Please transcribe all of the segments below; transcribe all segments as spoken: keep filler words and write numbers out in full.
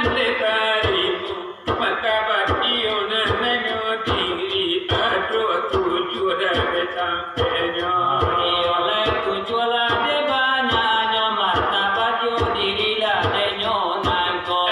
Dek tarimo martabat iyo nan hanyo diri, ado tujuah dek tampeknyo. Iyo lai tujuah lah dek banyaknyo, martabat iyo diri lah dek nyo nangko.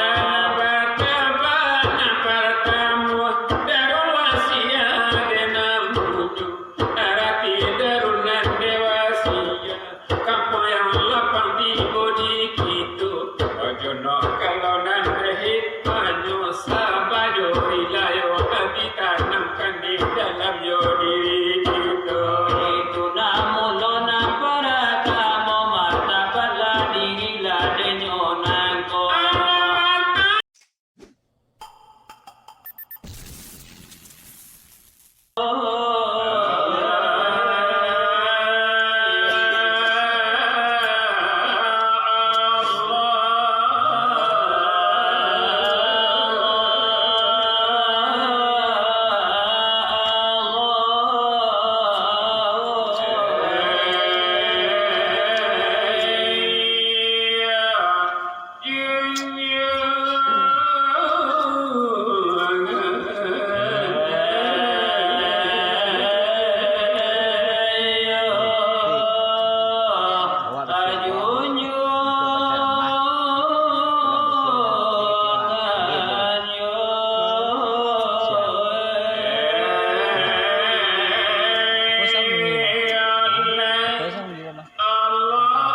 Martabat nan partamo, Darul Wasiah dek nan bujuah, arati darul nan dek wasiah. Kampuang nan lapang tibo di kito, ojo no kalau nan dahek, hanyo sabajo rilayo, ati tanamkan di dalam yo diri kito. Itu nan mulo nan paratamo, martabatlah diri lah dek nyo nangko. Allah,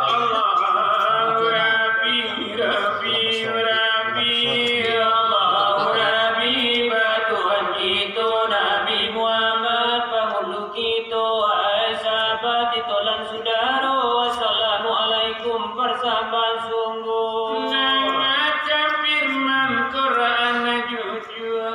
Allah, Rabbi, Rabbi, Rabbi, Allah, Rabbi, ba Tuhan kito Nabi Muhammad, pangulu kito, wahai sahabat, itolah sudaro, assalamualaikum, parsambahan sungguh. Nan macam firman Quran jujur,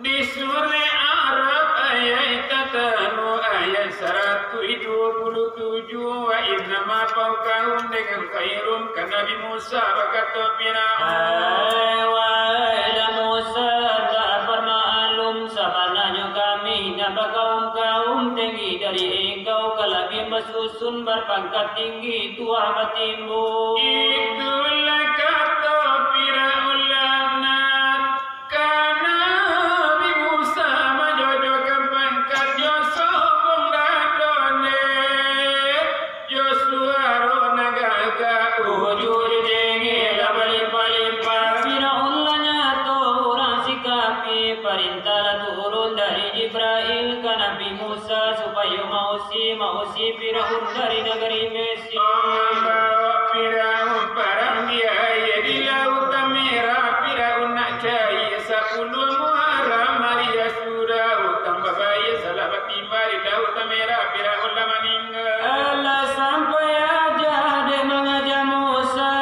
di surah Araf ayat tatanu, ayat saratuih duo puluah tujuah, "Wa innama fauqahum" dengan khairun ka Nabi Musa bakato Firaun. Hai, wahai Nabi Musa, tak parmaklum, sabananyo kami nan bakaum-kaum tinggi dari engkau, ka labiah basusun, barpangkat tinggi, tuah batimbo. Itulah kato Firaun laknat. Ka Nabi Musa manjojokan pangkat, jo sobong dadonyo, jo suaro nan gagah, uju jo cengek lah balimpah-limpah. Firaun lah nyato urang sikapi, parentah lah turun dari Jibrail ka Nabi Musa, supayo mausi, mausi Firaun dari nagari Mesir. Mambaok Firaun parang di aia di Lautan Merah, Firaun nak cari sapuluah Muharram ari Asyura, utang babayia salah batimba di Lautan Merah, Firaun lah maningga. Alah sampai aja dek mangaja Musa,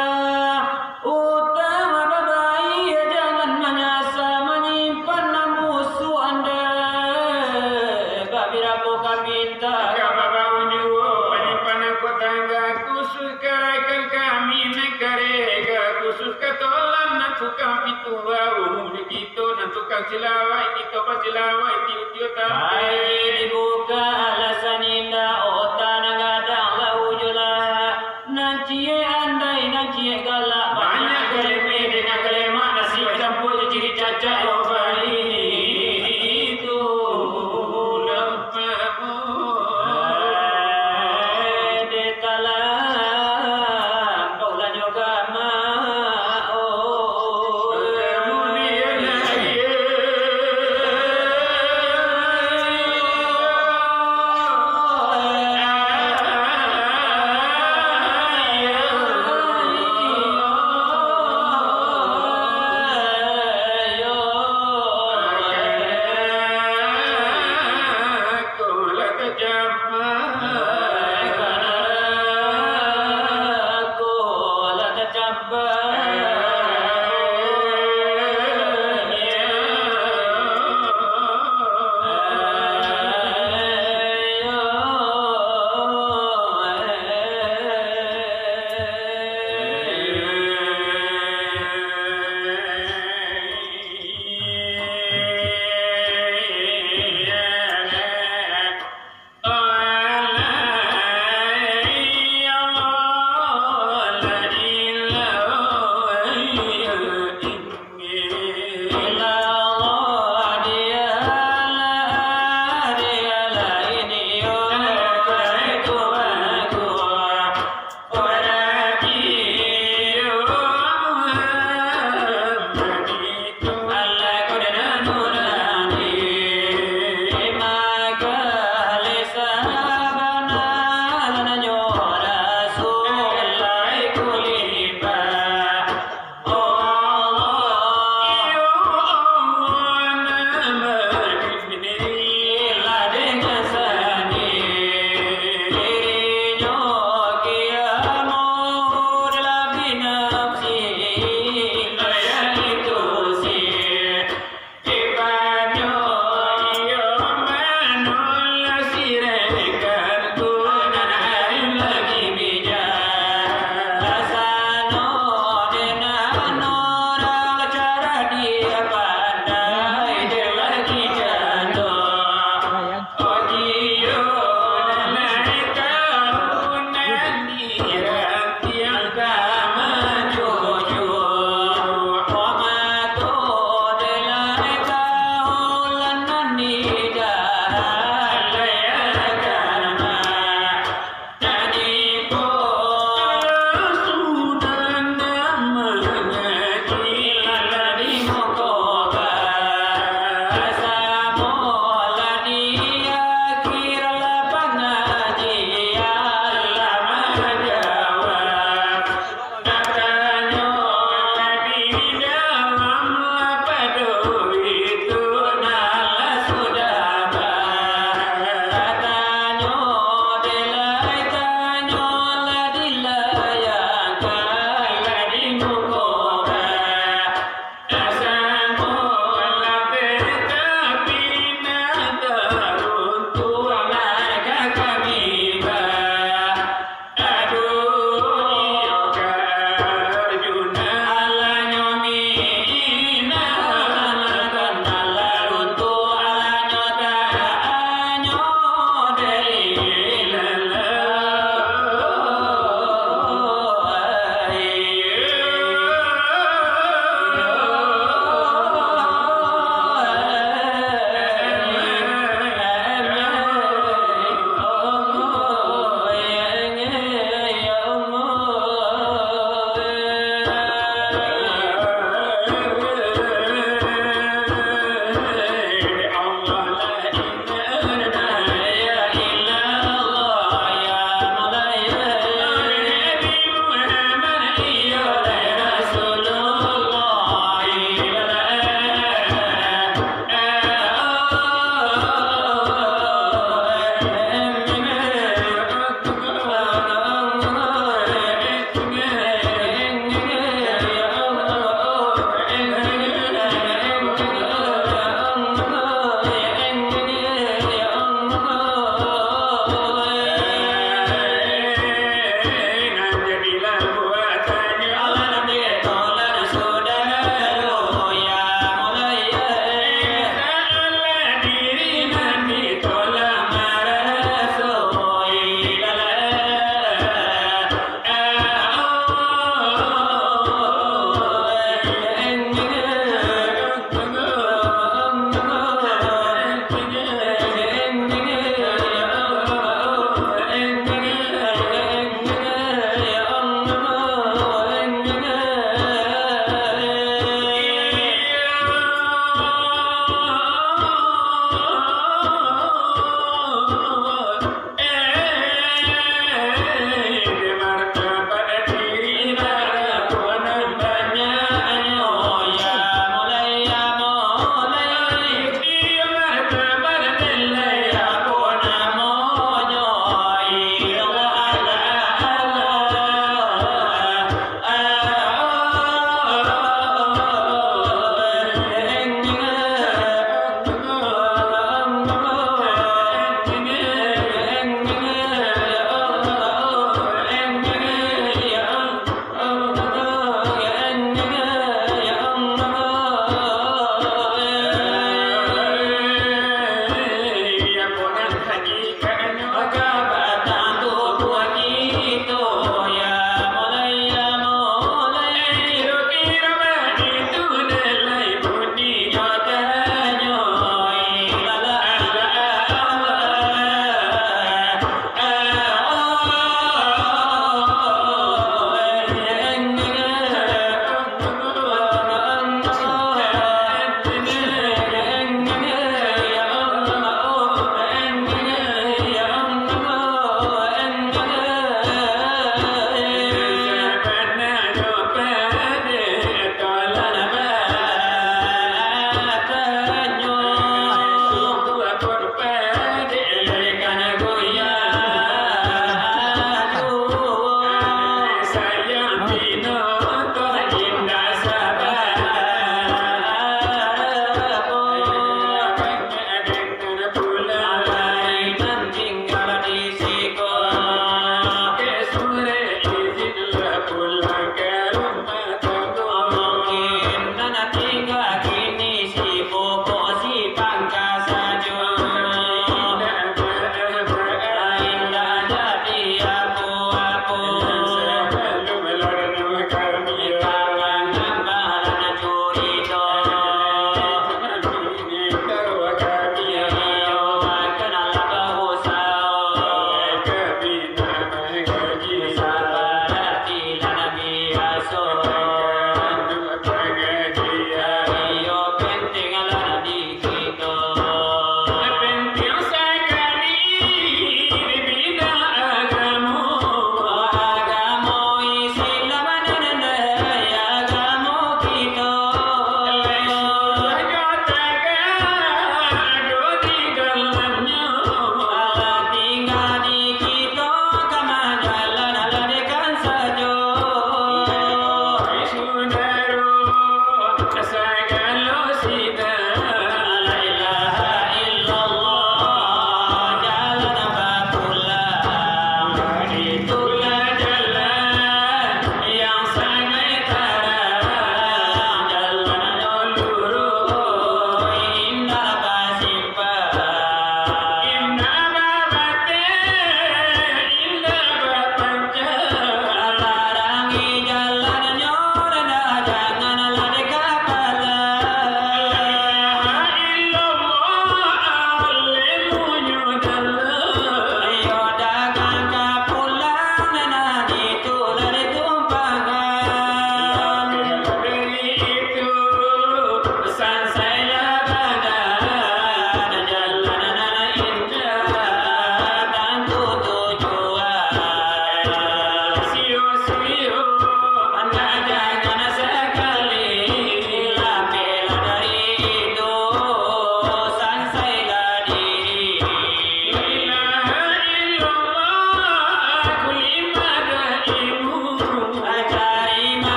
utang babayia jangan manyasa, manyimpan nan busuak andai, babirapo ka minta. Ka babaun juo panyimpanan kok tangga, khusus ka rakan kami nan kareh, khusus ka tolan nan tukang pituah, umum di kito nan tukang silawai, kito pasilawai tiok-tiok tampek. Aji dibuka alasan indak, ota nan gadang lah ujuah lahak. Nan ciek andai, nan ciek galak, banyak kalemeh dengan kalemak, nasi bacampua jo ciri cacak, yo baitu lah. Dek talampau lah nyo gamak, oh.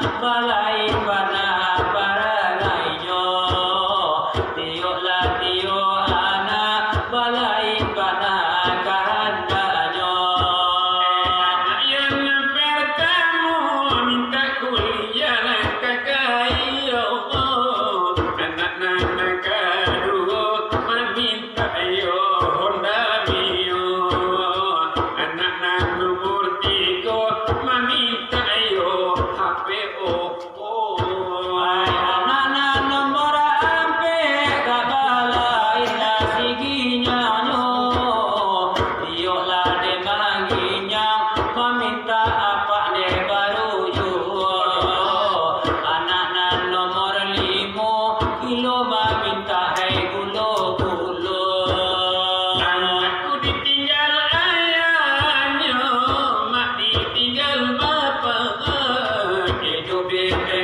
Balain bana paragainyo, tiok lah tiok anak, balain bana kahandaknyo. Anak yang pertamo mintak kuliah ka Kairo, anak nan kaduo mamintak yo Honda Mio, anak nan nomor tigo mamintak yo H P Oppo. Ai, anak nan nomor ampek, ka balain lah siginyonyo. Tiok lah dek mangginyang, mamintak apak dek barujuak. Anak nan nomor limo, gilo mamintak hai gulo-gulo. Anakku ditinggal ayahnyo, mak ditinggal bapak. Iduik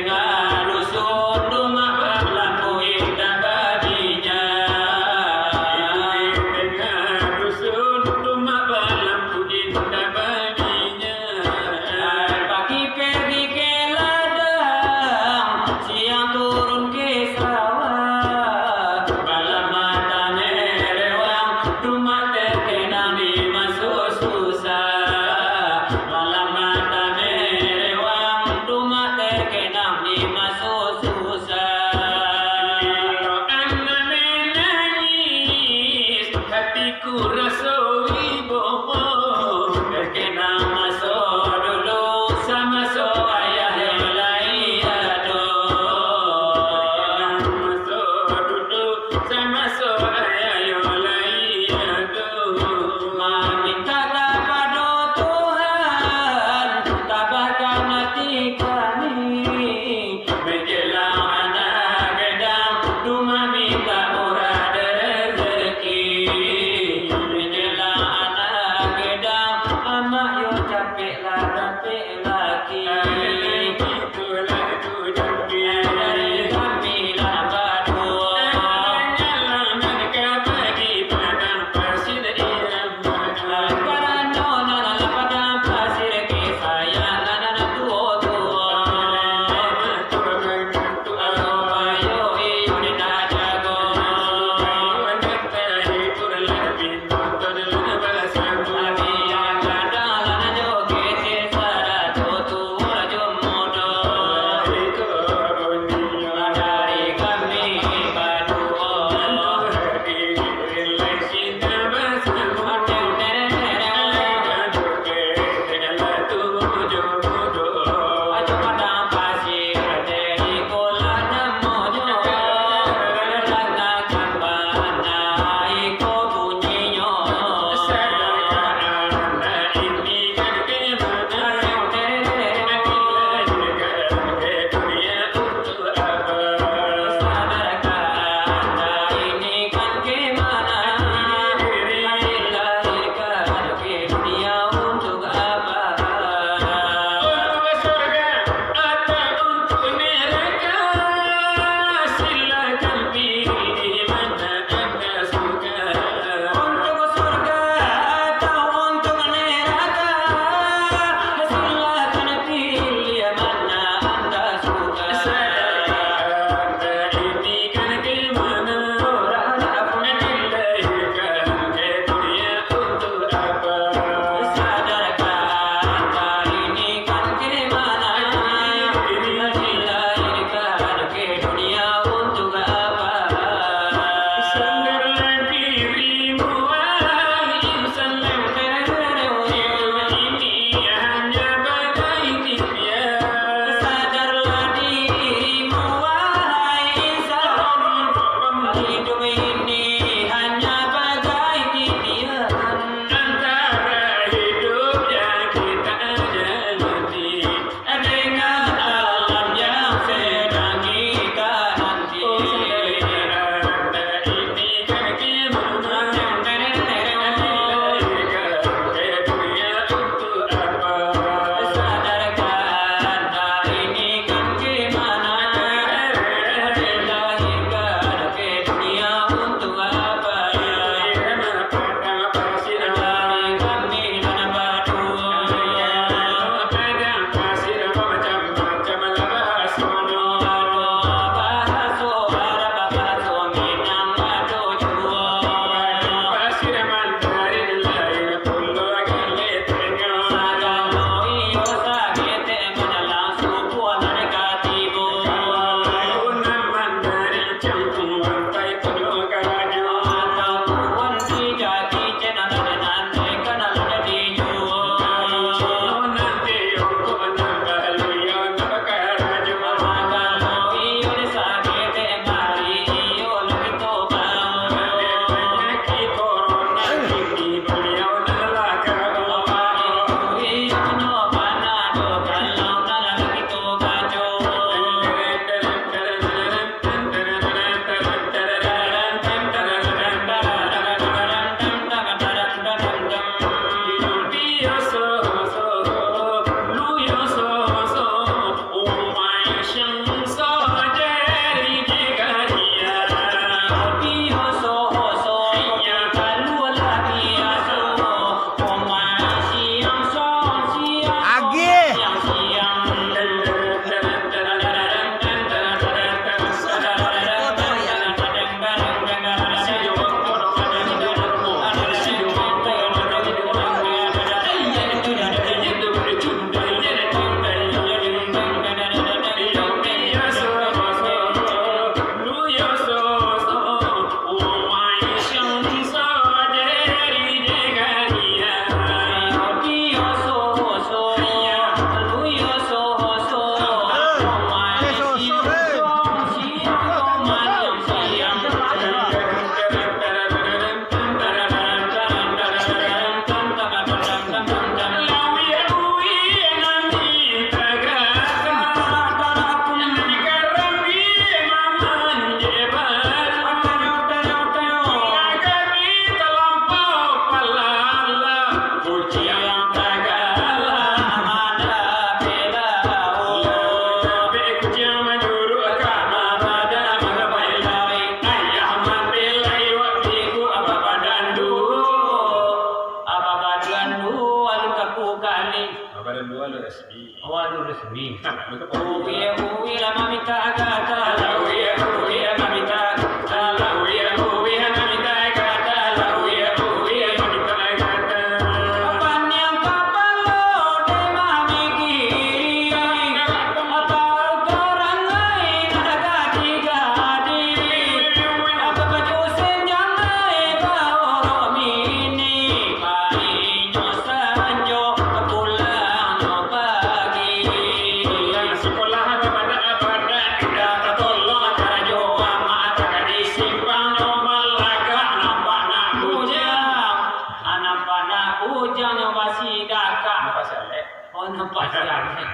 Pulang sikolah babadak-badak, indak tatolong karajo amak, tagak di simpang nyo malagak, nampak nak bujang, nampak nak bujang nyo basi dakak. Nampak si Alek? Oh, nampak si Alek.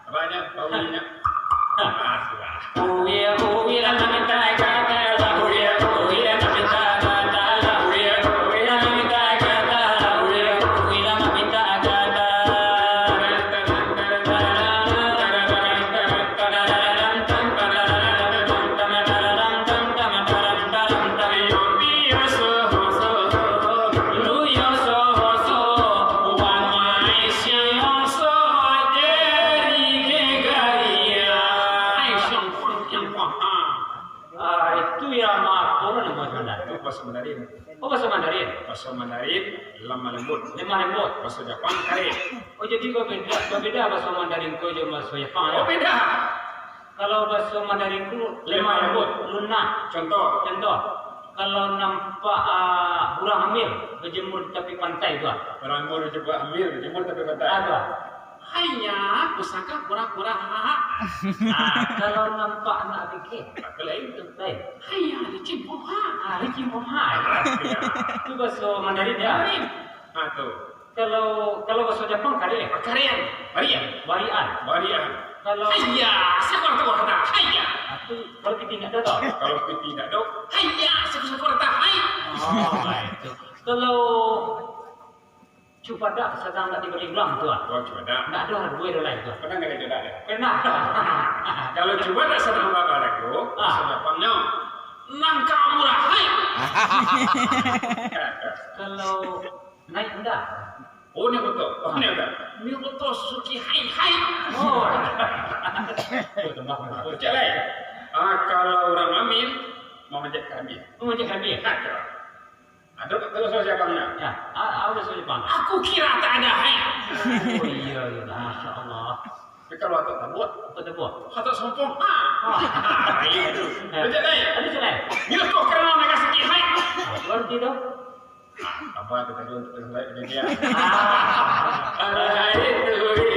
Abahnya, bau minyak. Ah, sudah. Ah, itu ya, ma-, apo namo Mandarin? Itu bahasa Mandarin. Oh, bahasa Mandarin. Bahasa Mandarin lemah lembut. Lemah lembut. Bahasa Japang kareh. Oh, jadi babeda, babeda bahasa Mandarin ko jo bahasa Japang, ya? Oh, beda. Kalau bahasa Mandarin tu lemah lembut, lunak. Contoh. Contoh. Kalau nampak, ah, urang hamil bajemur tapi pantai tu, ah. Urang hamil bajemur, hamil bajemur tapi pantai. Ah, tu, ah. Haiya, pusaka pura-pura. Ah, kalau nampak anak bingkih. Apa lain tu? Lain. Haiya, licin poha. Ah, licin poha. Ah, iya. Tu bahasa Mandarin, ya? Mandarin. Ah, tu. Kalau, kalau bahasa Japang, kareh. Kareh. Barian. Barian. Barian. Kalau haiya, sakura-sakura, haiya. Ah, tu kalau piti indak ado, tau? Kalau piti indak ado, haiya, sakura-sakura, hai. Oh, itu. Kalau cubadak sadang nak dibari urang tu, ah. Oh, cubadak. Indak ado duo lai tu. Pernah nggak cubadak, ya? Pernah. Kalau cubadak sadang babarago, ah, bahasa Japangnyo, nangka murah, hai. Kalau Naik Honda. Oh, naik motor. Oh, naik Honda. Naik motor Suzuki, hai, hai. Oh. Oh, tambah motor. Cek lai. Ah, kalau urang hamil, mamanjat kambing. Mamanjat kambing. Ado. Ado tak tahu soal siapa nak? Ya, a-, ado soal siapa? Aku kira tak ada, hai. Oh, iya, iya. Masya Allah. Tapi kalau atok tabuak? Atok tabuak? Atok sompong. Ha. Ah. Itu. Ya. Ado cek lai. Ado cek lai. Nyo tu karena mereka sakit, hai. Ah, berarti tu. Apa tu tadi untuk terus baik dia? Ah. Ada itu.